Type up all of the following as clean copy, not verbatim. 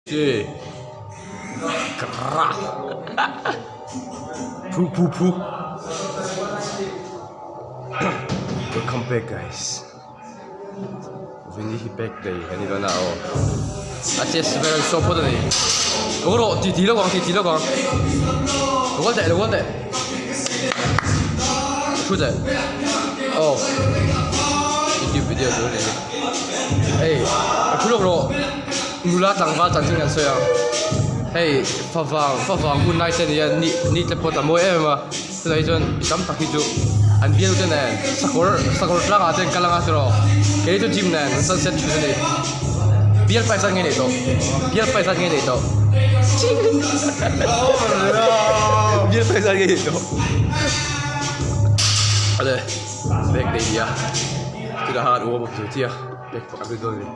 Che Kra Phu phu phu Welcome back guys Vini hi back day ani dawn a aw A chest vel an show phawt a ni Lo rawh ti ti lawk ang ti ti lawk ang Lo kal teh lo kal teh Thu teh Aw YouTube video tur a ni Hei a thu lawk rawh. Nula tlangval chanchin kan sawi ang. Hei favang favang hun lai te a ni a ni ni te pawh a mawi em em a chulai chuan mi tam tak hi chu an bial te nen sakawr sakawr tlangah te an kal anga tiraw kei chu gym nen an sunset thin a ni bial paisa nge nei tawh bial paisa nge nei tawh bial paisa nge nei tawh ale bag nei nia chutah khan uam a chu chiah bag pakhat dawn a ni.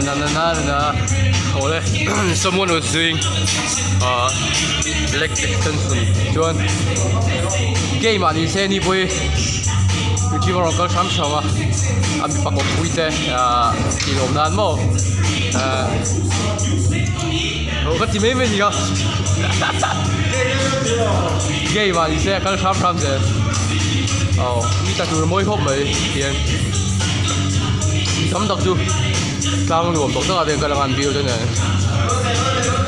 Na na na na awle someone was doing uh leg extension chuan game ah ni se ni pawh hi gym a rawn kal hram hram a a mipa kawppui te ah tih lawm nan maw ah Aw ka ti mai mai a ni a game ah nise a kal hram hram zel aw mi ta tur mawi khawp mai hian mi tam tak chu tlang nuam tawk tak ah te an kal anga an bial te nen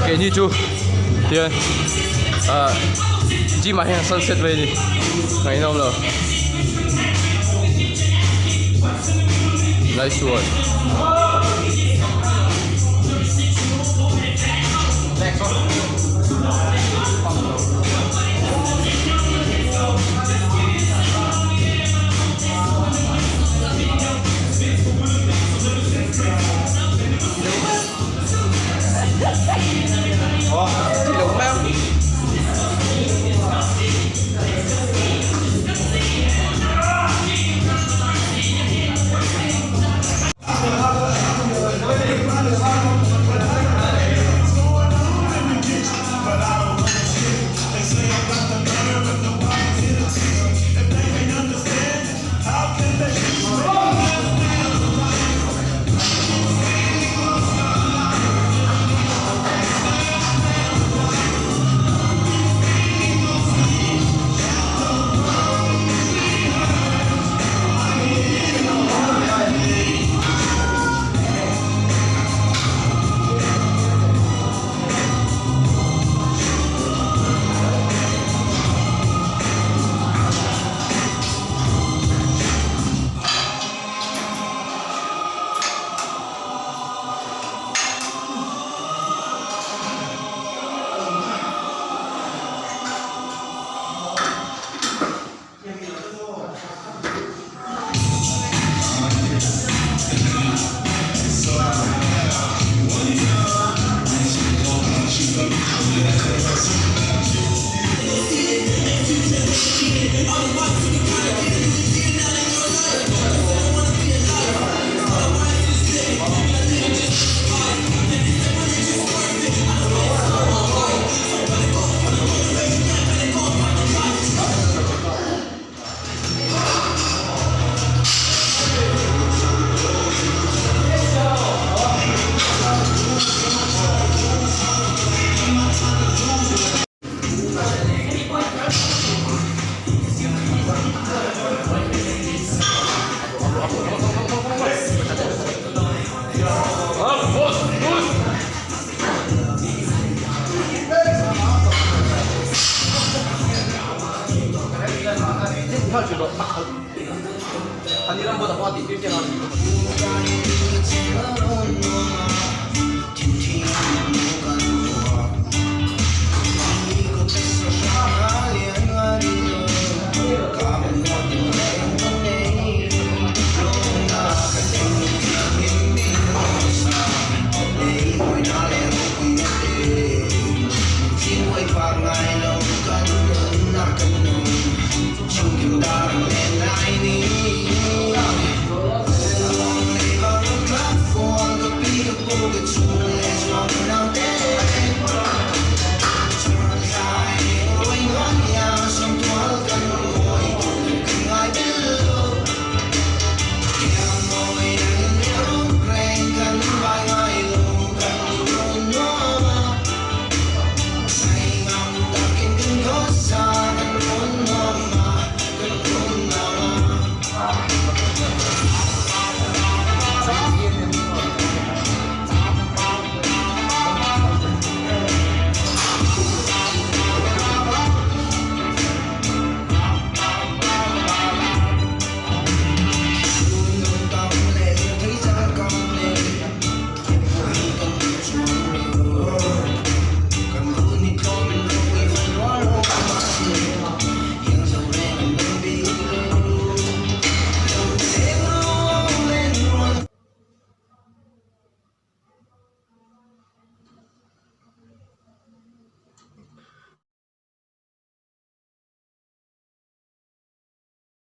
keini chu hian ah gym ah hian sunset mai a ni ngaihnawm lo nice one.